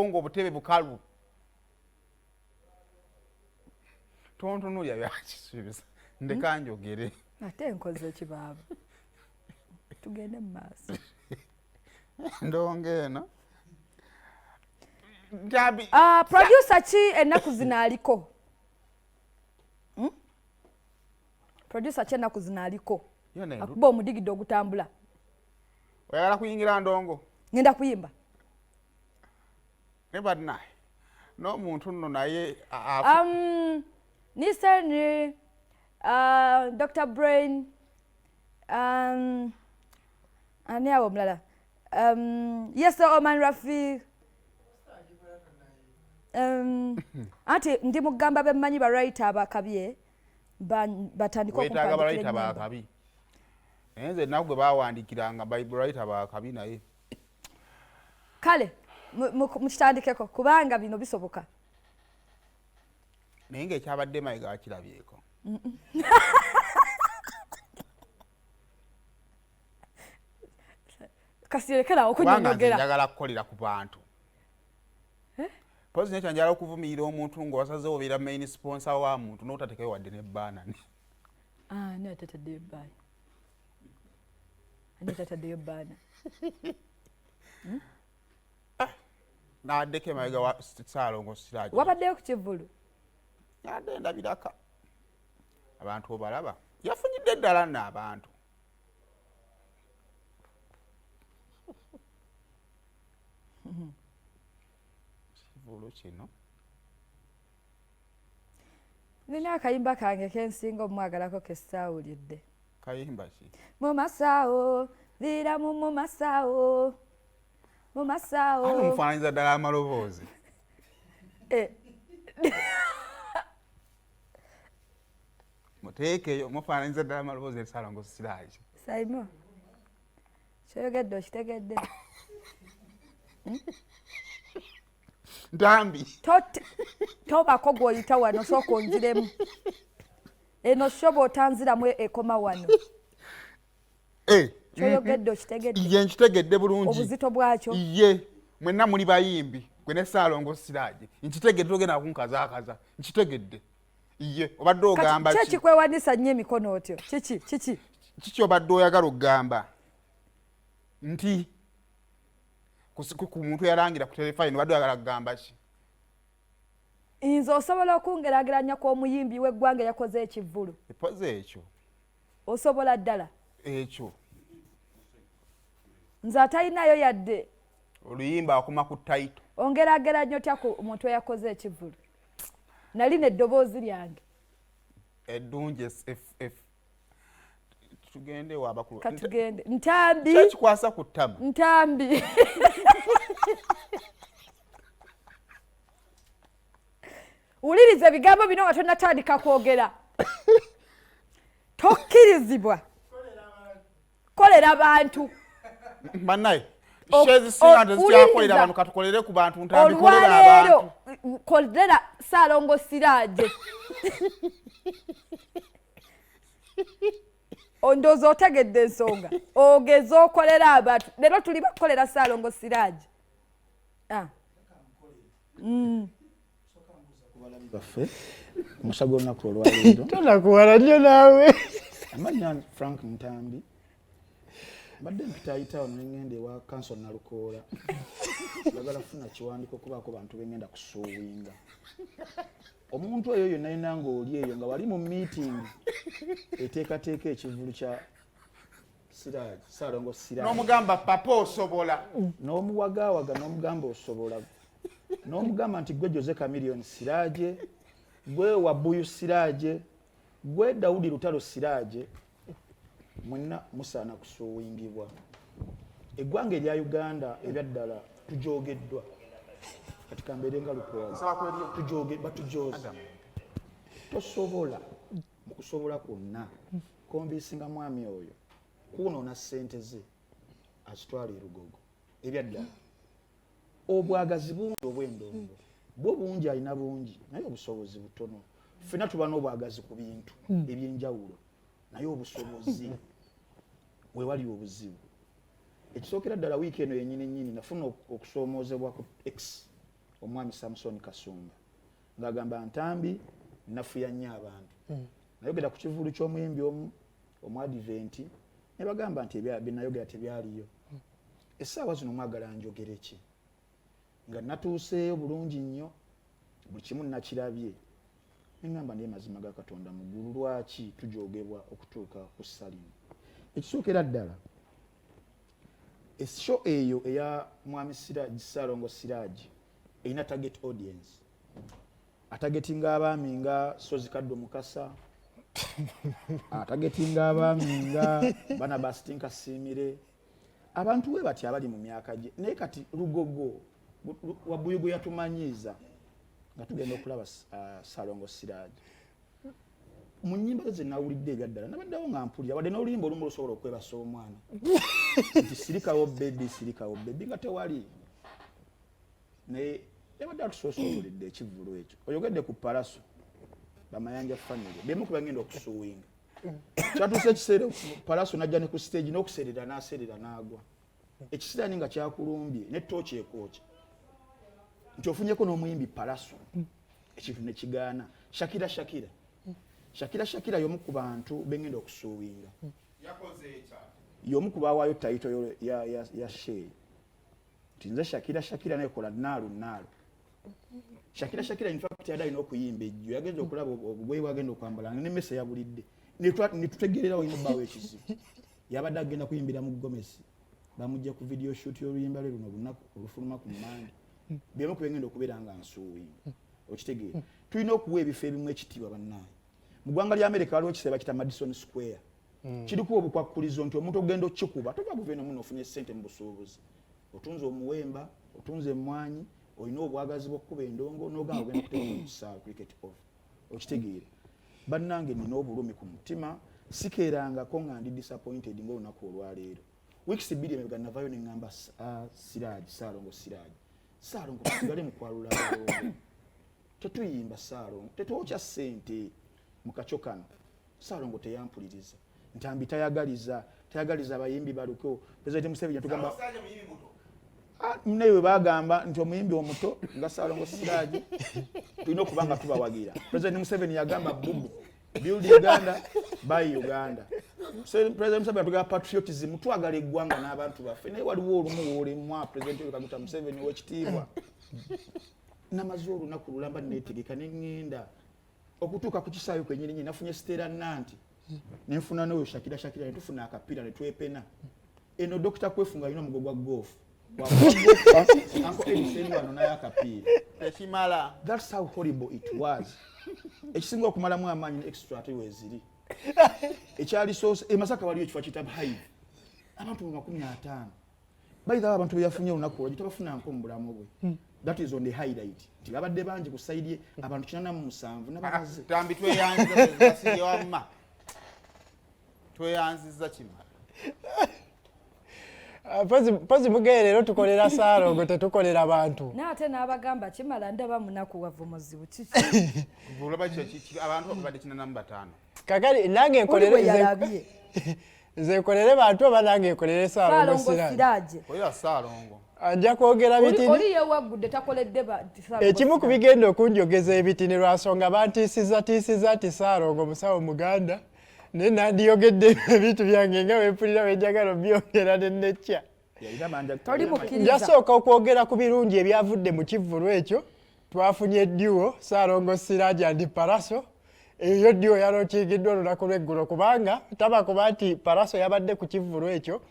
Ng'obutebe bukalu, tontunuulira byakisuubiza, ndeka njogere. Ate nkoze ekibaaba, tugende mu maaso. Ndongo eno. Ah, producer ki ennaku zino aliko? Producer ki ennaku zino aliko akuba omudigidde ogutambula? Oyagala kuyingira ndongo? Ngenda kuyimba. Ne bannaye n'omuntu nno naye. Niseni, Dr Brain, ani awo omulala? Yes, Oman Rafi. Anti ndi mugamba bemmanyi, ba writer abakabye batandika. Wetaaga ba writer bakabi, naye nze ennaku gwe bawandikiranga ba writer bakabi naye. Kale mukitandikeko kubanga bino bisoboka. Naye ngaekyabadde mayiga wakirabyeko? Kasirekerawo okunyonyogera. Njagala kukolera ku bantu pozi nekyo, njagala okuvumirira omuntu ng'owasazeewo obeera main sponsor wa muntu n'otateekayo wadde ne banner. Ani atataddeyo banner? Ani atataddeyo banner? Naddeko emabega wa Saalongo Siraji. Wabaddeyo ku kivvulu? Yadde ndabiraka abantu obalaba, yafunyidde ddala nno abantu. Kivulu kino. Nina akayimba kange kensinga omwagalako kesaawulidde. Kayimba ki? Mumasawo viramu, mumasawo, mumasawo. Ani mufaananyiza ddala amaloboozi? Eh. Muteekeyo, mufaananyiza ddala amaloboozi ebisalongo Siraji. Saimo, kyoyogedde okitegedde? Ntambi. Tobako gw'oyita wano, sooka onziremu. Eno shoba otanziramu ekoma wano. Eh, kyoyogedde okitegedde? Ye, nkitegedde bulungi. Obuzito bwakyo? Ye, mwenna muli bayimbi, gwe ne Saalongo Siraje, nkitegedde. Togenda kunkazaakaza, nkitegedde. Ye, obadde ogamba ki? Kikwewanisa nnyo emikono otyo, kiki kiki? Kiki obadde oyagala okugamba nti ku muntu eyalangira ku terefayini, obadde oyagala kugamba ki? Nze osobola okungeraageranya ku omuyimbi w'eggwanga eyakoze ekivvulu? Epozi ekyo. Osobola ddala? Ekyo. Nze atalinayo yadde oluyimba akoma ku title. Ongeraageranya otya ku muntu eyakoze ekivvulu nali neddoboozi lyange? Eddungi ff, tugende wabakulu. Katugende, Ntambi. Kyekikwasa ku ttama? Ntambi, wuliriza ebigambo bino nga tonatandika kwogera. Tokkirizibwa kolera bantu. Bannaye, shezisinga tezikyakolera abantu, katukolere ku bantu. Ntambikolera Olwaleero abantu. Kolera Saalongo Siraaje. Ndowooza otegedde ensonga. Ogeze okolera abantu, leero tuli bakukolera Saalongo Siraaje. Ah. Baffe omusa gw'olunaku olwaleero. Tonakuwala nnyo naawe. Amannya Frank Ntambi. Mbadde mpitaayitawo nengenda ewa kanso Nalukoola, njagala kufuna kiwandiiko okubaako bantu bengenda kusuuwinga. Omuntu oyo yonna yonna ng'oli eyo nga wali mu meeting eteekateeka ekivulu kya Siraji, Saalongo Siraji, N'omugamba, "Papa, osobola." N'omuwagaawaga, n'omugamba osobola, n'omugamba nti gwe Jose Chameleone Siraje, gwe Wabuyu Siraje, gwe Daudi Lutalo Siraje, mwenna musaana kusuuwingibwa. Eggwanga erya Uganda ebyaddala tujogeddwa. Kati kambeere nga Lukwago, tujoge, batujoze. Tosobola mu kusobola kwonna convincinga mwami oyo kwonoona ssente ze azitwala erugogo. Ebyaddala obwagazi bungi obw'endongo bwo bungi, alina bungi, naye obusobozi butono. Ffenna tuba n'obwagazi ku bintu ebyenjawulo, naye obusobozi wewali obuzibu. Ekisookera ddala, wiiki eno yenyini nyini nafuna okusoomoozebwa ku X. Omwami Samson Kasumba ng'agamba, "Ntambi nafuya nnyo abantu." Nayogera ku kivulu ky'omuyimbi omu omwadiventi ne bagamba nti byenayogera tebyaliyo. Essaawa zino mwagala njogere ki nga natuuseeyo bulungi nnyo, buli kimu nakirabye, neŋŋamba, naye mazima ga Katonda mu ggulu, lwaki tujogebwa okutuuka ku ssa lino? Ekisookera ddala, eshow eyo eya mwami Siraji, Saalongo Siraji, erina target audience, atargetinga abaami nga Sozi Kaddo Mukasa, atargetinga abaami nga Barnabas Tinkasiimire, abantu we bati abali mu myaka gye. Naye kati Lugogo Wabuyugu yatumanyiiza nga tugenda okulaba Saalongo Siraji. Mu nnyimba ze zenawulidde, ebyaddala nabaddewo nga mpulira wadde n'oluyimba olumu lusobola okwebasa omwana nti "Sirikawo baby, sirikawo baby," nga tewali. Naye yabadde atusoosootoledde ekivvulu ekyo. Oyogedde ku Palaso, Bamayanja family bemu ku bagenda okusuwinga. Kyatuuse ekiseera Palaso najja ne ku stage n'okuseerera, n'aseerera n'agwa. Ekisiraani nga kyakulumbye ne tooki ekwokya nti ofunyeko n'omuyimbi Palaso, ekintu nekigaana. Shakira, Shakira, Shakira, Shakira y'omu ku bantu bengenda okusuwinga, y'omu ku bawaayo title ya show nti nze Shakira, Shakira nekola naalu naalu. Shakira, Shakira in fact yadde alina okuyimba ejjo, yagenza okulaba obugoye bwagenda okwambala nga nemmese yabulidde, netutegerera olina obbaawo ekizibu. Yabadde agenda kuyimbira mu gomesi, bamugja ku video shoot y'oluyimba lwe luno olunaku olufuluma ku Mande. Byemu ku byengenda okubeera nga nsuuwinga. Okitegeera, tulina okuwa ebifo ebimu ekitiibwa. Bannaaye, mu ggwanga lya America waliwo ekiseera bakita Madison Square, kiriko obukwakkulizo nti omuntu ogenda okukikuba tova buva eno muno ofunye ssente mu busuubuzi, otunze omuwemba, otunze emmwanyi, olina obwagazi bw'okkuba endongo, n'ogamba ogenda kuteeka mu kisaawe cricket off. Okitegeera, bannange, nina obulumi ku mutima. Sikeerangako nga ndi disappointed ng'olunaku olwaleero. Weeks 2 emabega navayo ne ŋŋamba Siraji, Saalongo Siraji, Saalongo, tusigale mu kwalula abalongo, tetuyimba. Saalongo, tetwokya ssente mu kakyo kano. Saalongo teyampuliriza. Ntambi tayagaliza, tayagaliza abayimbi balukewo. President Museveni yatugamba. Ah, naye bwe bagamba nti omuyimbi omuto nga Saalongo Siraji tulina okuba nga tubawagira. President Museveni yagamba bubu, "Build Uganda, buy Uganda." So, President Museveni atugamba patriotism, twagala eggwanga n'abantu baffe, naye waliwo olumu woolemwa. President Yoweri Kaguta Museveni owekitiibwa, namaze olunaku lulamba netegeka neŋŋenda okutuuka ku kisaawe kwenyininyini, nafunye Stella Nanti, nenfuna noyo Shakira, Shakira, netufuna akapiira netwepena eno. Dokita Kwefu nga alina omugo gwa golf, Uncle Edison wano naye akapiira. Tekimala. That's how horrible it was. Ekisinga okumalamu amaanyi ne extra ate weeziri ekyalisoose e Masaka waliyo ekifo kiyita Hive, abantu mu 50. Bayitawo abantu beyafunye olunaku olwo tabafunanko mu bulamu bwe. That is on the highlight nti babadde bangi ku side ye, abantu 87 nababaze. Tambi, tweyanziza Kasirye, wamma tweyanziza, kimala. Pozi mugere leero tukolera Saalongo, tetukolera bantu. Naye ate n'abagamba kimala, ndaba munaku wavu muzibu kiki? Olaba abantu babadde 85. Kakati nange Oli nkolere bwe yalabye. Nze nkolere bantu oba nange nkolere Saalongo? Saalongo Siraje. Siraje. Kolera Saalongo. Ajja kwogera bitini. Oli yewaggudde takoledde Saalongo Ekimu ku Siraje. bigenda okunjogeza ebitini lwansonga bantiisiza tiisiza nti Saalongo musawo muganda, naye nandiyogedde ebintu byange nga wempulira bwenjagala obyogera nenekya. Yalina manja. Toli mukkiriza. Njasooka okwogera ku birungi ebyavudde mu kivvulu ekyo. Twafunye duo Saalongo Siraja ndi Paraso. Eyo duo yalonkingiddwa olunaku lw'eggulo, kubanga taba kuba nti Paraso yabadde ku kivvulu ekyo,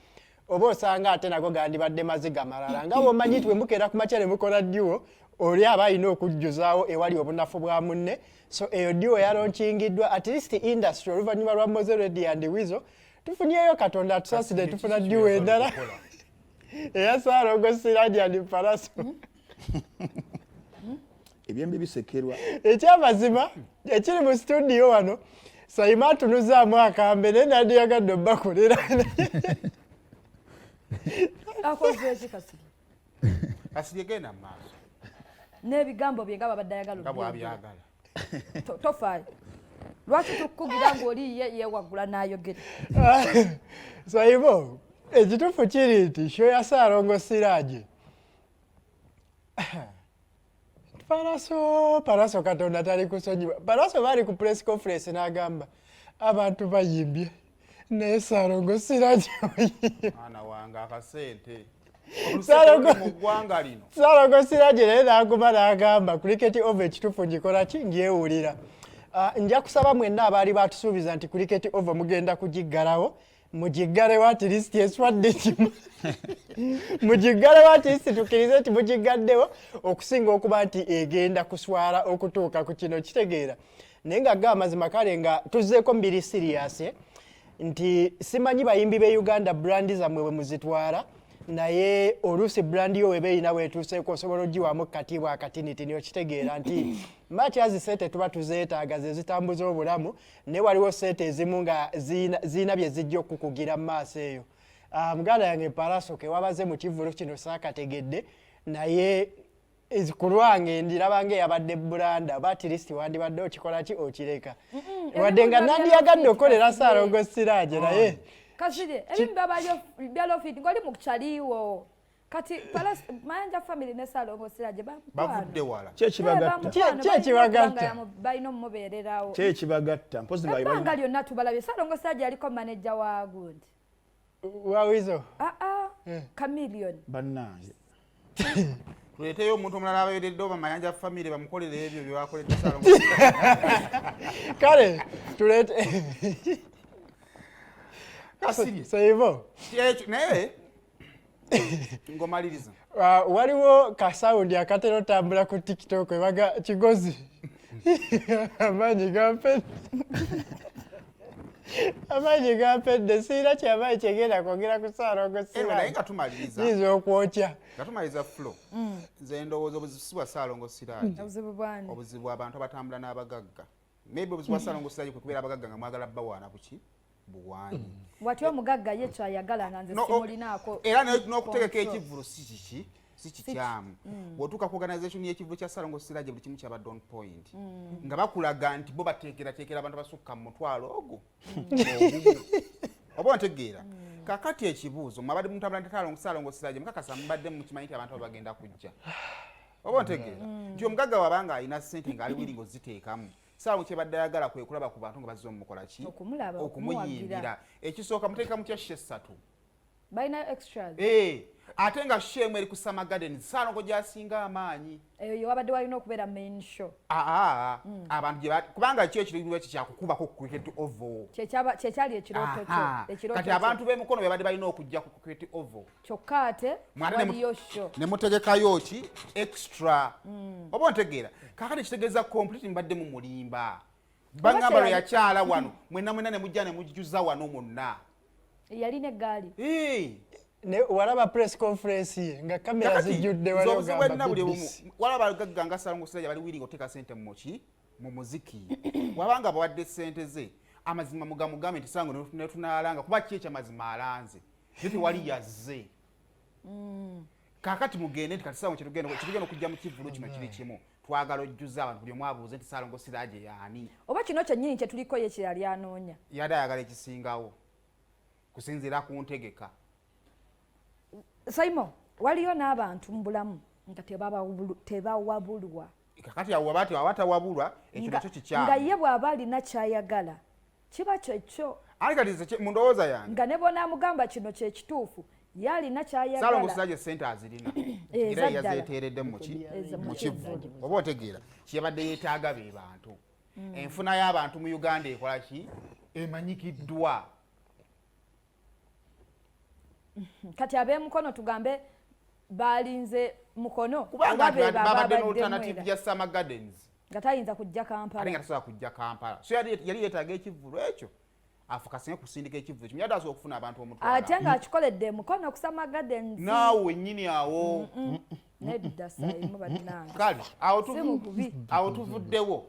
oba osanga ate nago gandibadde maziga malala. Nga bwomanyi nti bwe mukeera ku makya ne mukola duo, oli aba alina okujjuzaawo ewali obunafu bwa munne. So eyo duo yalonkingiddwa. At least industry, oluvannyuma lwa Moze Radio and Weasel, tufunyeyo, Katonda atusasire, tufuna duo endala eya Saalongo Siraja ndi Paraso. Ebyembi bisekerwa. Ekyamazima ekiri mu studio wano, Saima atunuzaamu akambe, naye nandiyagadde obbakolera. Akoze eki Kasirye? Kasirye, genda mu maaso. N'ebigambo bye nga babadde ayagala nga obyogera. Bw'abyagala. Tofaayo, lwaki tukugira ng'oli ye yewaggula n'ayogera? Saibo, ekituufu kiri nti show ya Saalongo Siraje Pallaso, Pallaso, Katonda tali kusonyiwa. Pallaso baali ku press conference n'agamba abantu bayimbye, naye Saalongo Siraje. Mwana wange, akasente Saalongo mu ggwanga lino. Saalongo Siraje naye n'aguma n'agamba, "Cricket Oval ekituufu ngikola ki? Ngyewulira." Ah, nja kusaba mwenna abaali batusuubiza nti Cricket Oval mugenda kugiggalawo, mugiggalewo, at least eswadde kimu mugiggalewo, at least tukkirize nti mugigaddewo, okusinga okuba nti egenda kuswala okutuuka ku kino. Kitegeera naye nga ga amazima kale nga tuzzeeko mbiri serious, nti simanyi bayimbi b'e Uganda brand zammwe bwe muzitwala, naye oluusi brand yo weba erina weetuuseeko, osobola ogiwamu katiibwa akatinitini. Okitegeera nti makyazi sente tuba tuzeetaaga, ze zitambuza obulamu, naye waliwo sente ezimu nga ziyina bye zijja okukugira mu maaso eyo. Ah, muganda yange Pallaso kewabaze mu kivvulu kino saakategedde, naye ku lwange ndiraba nga eyabadde blunder, oba at least wandibadde okikola ki, okireka, wadde nga nandiyagadde okukolera Saalongo Siraje, naye Kasirye, ebimu byaba bya lofit ng'oli mu kyaliwo. Kati Mayanja family ne Saalongo Siraje bavudde wala. Kyekibagatta. Kyekibagatta. Balina omumubeererawo. Kyekibagatta mpozi nga ebbanga lyonna tubalabye. Saalongo Siraje yaliko manager wa gundi. Wawizo. Aa, Chameleon. Bannange. Tuleeteyo omuntu omulala abayoledde oba Mayanja family bamukolere ebyo byebakoledde Saalongo. Kale tuleete. Kasirye. Seivo. Ekyo naye ngomaliriza. Waliwo kasawundi akatera otambula ku TikTok ebaga kigozi, amaanyi gampedde, amaanyi gampedde, siira kyamaanyi kyegenda kwogera ku Saalongo. Anyway, naye nga tumaliriza, Siyinza okwokya. Nga tumaliriza flow, nze ndowooza obuzibu si bwa Saalongo Siraje. Obuzibu bwani? Obuzibu abantu abatambula n'abagagga. Maybe obuzibu bwa Saalongo Siraje kwe kubeera abagagga nga mwagala bawaana buki buwanyi. Watya omugagga ye kyayagala nga nze No, simulinaako era n'okutegeka control. ekivvulu si kiki, si kikyamu. Bw'otuuka ku organization y'ekivvulu kya Saalongo Siraje, buli kimu kyabadde on point, nga bakulaga nti bo bateekerateekera abantu abasukka mu 500 ogwo ogumu. Oba ontegeera? Kakati ekibuuzo, mwabadde mutambula ne Saalongo Siraje, mukakasa mubadde mukimanyi nti abantu abo bagenda kujja? Oba ontegeera nti omugagga wabanga alina ssente ng'ali willing oziteekamu, Saalongo kyebadde ayagala kwe kulaba ku bantu nga bazze omukola ki? Okumulaba, Okumuyimbira. Ekisooka, muteeka mutya show esatu? Balina extras. Eh, ate nga show emu eri ku Summer Gardens, Saalongo gy'asinga amaanyi. Eyo ye wabadde walina okubeera main show. Aa, abantu gye kubanga ki ekiriro ekyo kyakukubako ku Cricket Oval. Kyekyali ekirooto kyo. Aha. Ekirooto Kati kyo. abantu b'emukono be badde balina okujja ku Cricket Oval. Kyokka ate Mwate waliyo show. Ne mutegekayo ki extra. Oba ontegeera? Kakati kitegeeza complete mbadde mu mulimba bangamba lwe yakyala wano, mwenna mwenna ne mujja ne mujjuza wano mwonna. Yalina eggaali. Eh. Ne walaba press conference ye nga kamera Kakati, zijjudde, nze wali obuzibu ogamba bwenna buli bumu BBC. Walaba abagagga nga Saalongo Siraje bali willing okuteeka sente mu muki, mu muziki, wabanga bawadde sente ze, amazima mugamugambe nti sango netunaalanga, kuba ki ekyamazima alanze ye tewali yazze. Kakati mugende nti kati Saalongo kyetugenda okujja mu kivvulu kino kiri kimu, twagala ojjuza abantu, buli omu abuuze nti Saalongo Siraje yaani? Oba kino kyennyini kyetuliko ye kyeyali anoonya? Yadde ayagala ekisingawo kusinziira ku ntegeka. Simon, waliyo n'abantu mu bulamu nga tebawabulwa. Kakati awo waba tawabulwa, ekyo nakyo kikyamu. Nga ye bw'aba alina kyayagala kiba kyekyo. Ali kati nze mu ndowooza yange, nga ne bonaamugamba kino kyekituufu, ye alina Saalongo kyayagala. Siraje sente azirina, Eh, era ezaddala. yazeeteeredde muki, Eza mu mu kivvulu. Oba otegeera, kyeyabadde yeetaaga be bantu. Enfuna y'abantu mu Uganda ekola ki, emanyikiddwa. Kati ab'emukono tugambe balinze mukono, Kubanga oba be babadde babaddemu n'alternative era? ya Summer Gardens. Nga tayinza kujja Ate nga Kampala. tasobola kujja Kampala, so yali yeetaaga ekivvulu ekyo afukasinge kusindika ekivvulu kimu, yadde asobola okufuna abantu 10,000. Ate ng'akikoledde emukono ku Summer Gardens. Naawe wennyini awo. Nedda Saimu, bannange. Kale awo Si mububi. Awo tuvuddewo.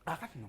Akati no.